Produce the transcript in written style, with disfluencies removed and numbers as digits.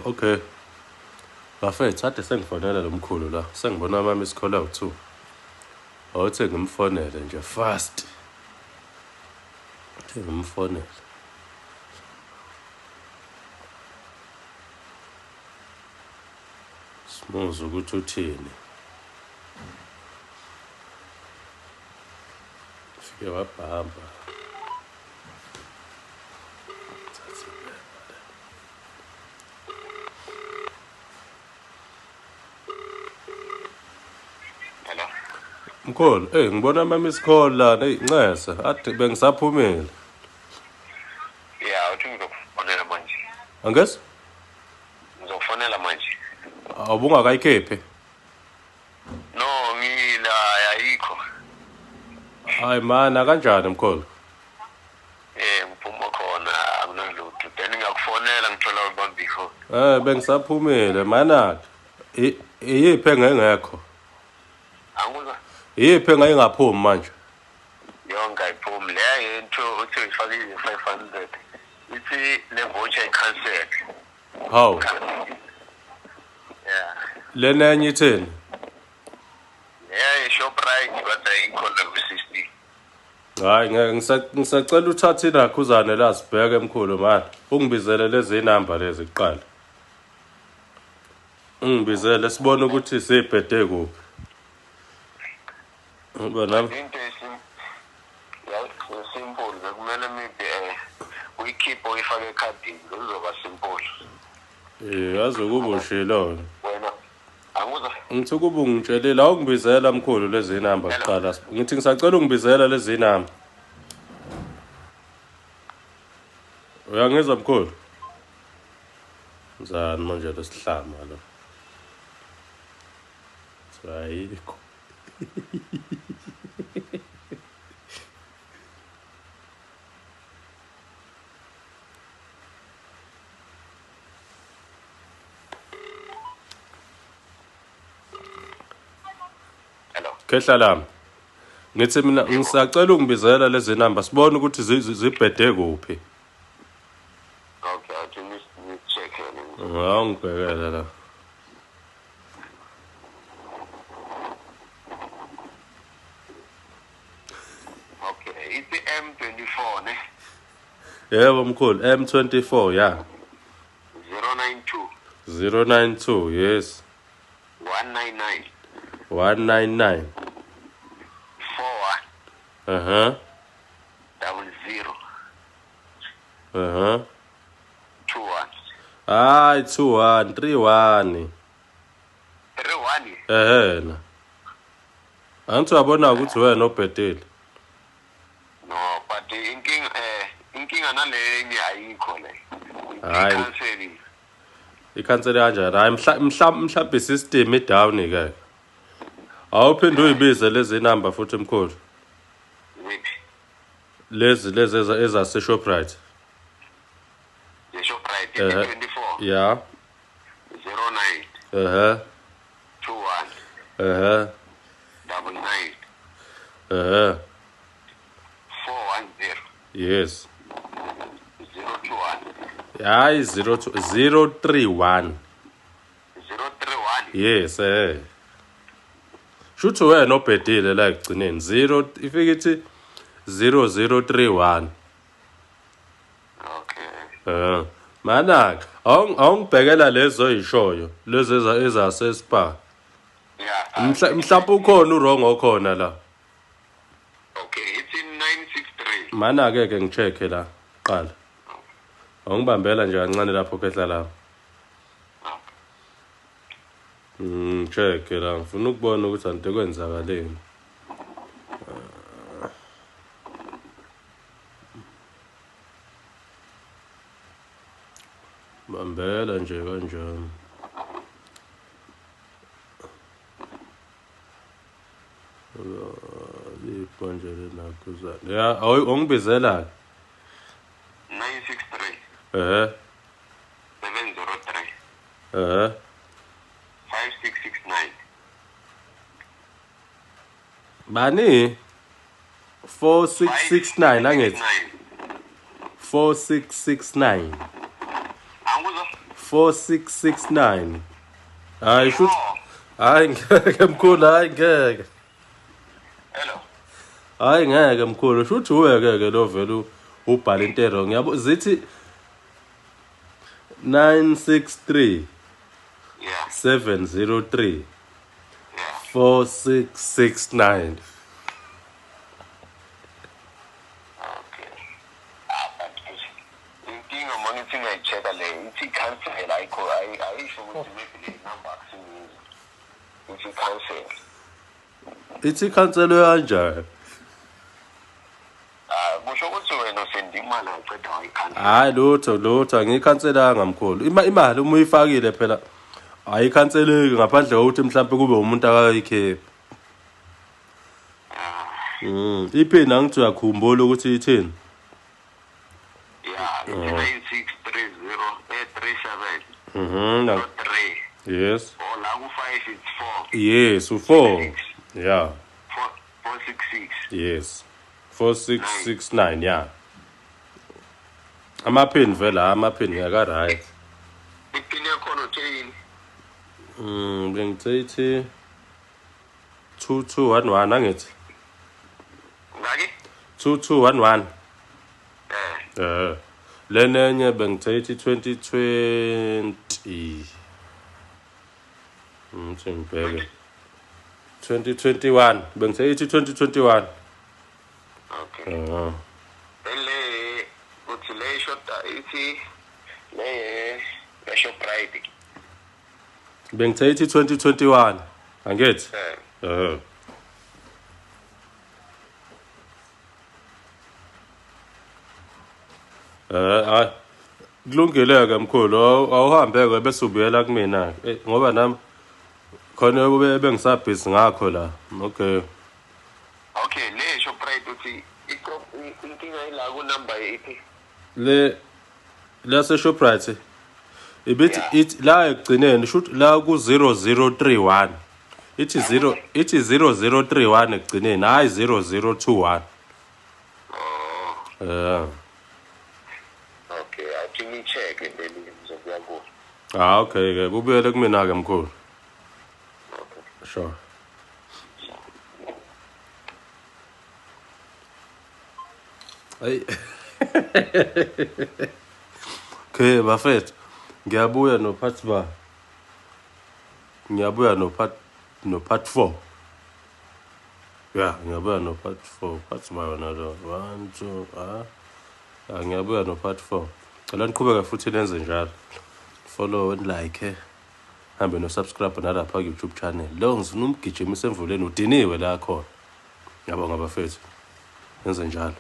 Okay. Bafethu ade sengifonela lo mkhulu la. Sengibona ama miss call awu 2. Awuthe ngimfonele nje fast. Uthe ngimfonele. Simuzwe ukuthi uthini. Fike wabhamba. Hello. Mkhulu, hey ngibona ama miss call lana, hey ncese, ade bengisaphumile. Yeah, uthi ngizokufonela manje. Angezi? Ngizokufonela manje. Awubungakayikhiphi. No, ngila ayikho. Hayi mana kanjani mkhulu? Eh, ngiphuma khona akunalutho. Then ngiyakufonela ngithola ubamba ifoni. Eh bengisaphumile mana. Iyiphi engengekho? Angikuzwa. Iyiphi engayingaphumi manje? Yonke ayiphumi. Le yento uthi uyifake i-500. Ithi le voucher i-cancel. Hawu, Yeah. lena enye ithini? Yeah, i-Shoprite but ayikho la kwi-system. Hayi ngeke ngisacela uthathe inakhuzane la sibheke mkhulu manje. Ungibizele lezi number lezi kuqala. Ungibizele sibone ukuthi sibhede kuphi. Ngoba nami Into simple bekumele maybe uyikhiphe uyifake ekhadini bekuzoba simple. Yazi ukuba ushilo. Wena angikuzwa. Ngithi ukuba ungitshelile awungibizela mkhulu lezi number kuqala. Ngithi ngisacela ungibizela lezi number. Uyangizwa mkhulu? Mzani manje lesihlama lo. Ayikho. Hello. Khehla lami. Ngithi mina ngisacela ungibizela lezi number sibone ukuthi zibhede kuphi. Okay, awuthi ngi-check-ele. Awungibhekele la. Okay, ithi M24 ne? Yebo mkhulu M24 ya. 092 092 yes. 199 199. 41 Uh-huh. 00 Uh-huh. 21 Hayi 21 31. 31. Ehena. Angithi uyabona ukuthi wena obhedile. No, but inkinga nalenye ayikho le. Hhayi. I-cancel. Ikhansela kanjani? Hayi mhlawumbe i-system i-down ke. Awuphinde uyibize lezi number futhi mkhulu. Ziphi? Lezi ezase Shoprite. Ze-Shoprite 24 Yeah. 09 21 99 410 Yes. 021 Hayi 02 031. 031. Yes eh. Shuthi wena obhedile la ekugcineni 0 ifike ithi 0031. Okay. Mana awungibhekela lezo oyishoyo lezi ezase spa. Yeah. Mhlawumbe ukhona uwrong okhona la. Okay, it's in 963. Mana ke ke ngicheck la qala. Awungibambela nje kancane lapho khehla la. Check la ngifuna ukubona ukuthi ante kwenzakaleni. Bambela nje kanjani. Lipho nje lenakhuzana. Ya, awungibizela. 963 703 5669. Bani? 4669 angithi. 4669. Angikuzwa. 4669. Hayi shoot. Hayi ngeke mkhulu, hayi ngeke. Hello. Hayi ngeke mkhulu, shuthi uweke ke lo vele ubhala into wrong. Yabo zithi 963 Yeah. 703 Yeah. 4669. Okay. Ah, but inkinga uma ngithi ngiyayi-check-a le ithi cancel, ayikho, ayisho ukuthi maybe le number akusiyizo. Ithi cancel. Ithi cancel kanjani? Ah, kusho ukuthi wena usende imali waqeda wayikhansela. Hayi lutho lutho, angiyikhanselanga mkhulu. Imali uma uyifakile phela ayikhanseleki ngaphandle kokuthi mhlampe kube umuntu akayikhiphi. Iphini angithi uyakhumbula ukuthi ithini? Yeah, ithi 9630 37 3. Yes. Or la ku-5 it's 4. Yes, u4. Yeah. 4 466. Yes. 4669, yeah. Amaphini vele, amaphini ngiyaka right. Iphini yakhona uthe yini? Bengithe ithi 2211 angithi. Ngaki? 2211. Eh. Lenenye bengithe ithi 2020. Ngithi ngibheke. 2021 bengithe ithi 2021. Okay. Then le uthi le shoda ithi le ya Shoprite. Bengithe ithi 2021 angithi. Eh. Hayi kulungile-ke mkhulu, awuhambe-ke bese ubuyela kumina ngoba nami khona bengisabhizi ngakho la. Okay. Okay, le Shoprite uthi inkinga ila ku number ithi Le lase Shoprite ibithi ithi la ekugcineni shoot la ku 0031 ithi 0 ithi 0031 ekugcineni, hayi 0021. Oh. Okay, athi ngi-check then ngizobuya kuwo. Ah, okay ke kubuyele kumina ke mkhulu. Okay. Sure. Ay. Okay bafethu, ngiyabuya no part ba. Ngiyabuya no part 4. Yeah, ngiyabuya no part 4. Part ba yona lo 1 2 ah. Ngiyabuya no part 4. Cela niqhubeke futhi nenze njalo. Follow and like. Hambe no subscribe nalapha ku YouTube channel. Lo ngizina umgijimisa emvuleni udiniwe la khona. Ngiyabonga bafethu. Nenze njalo.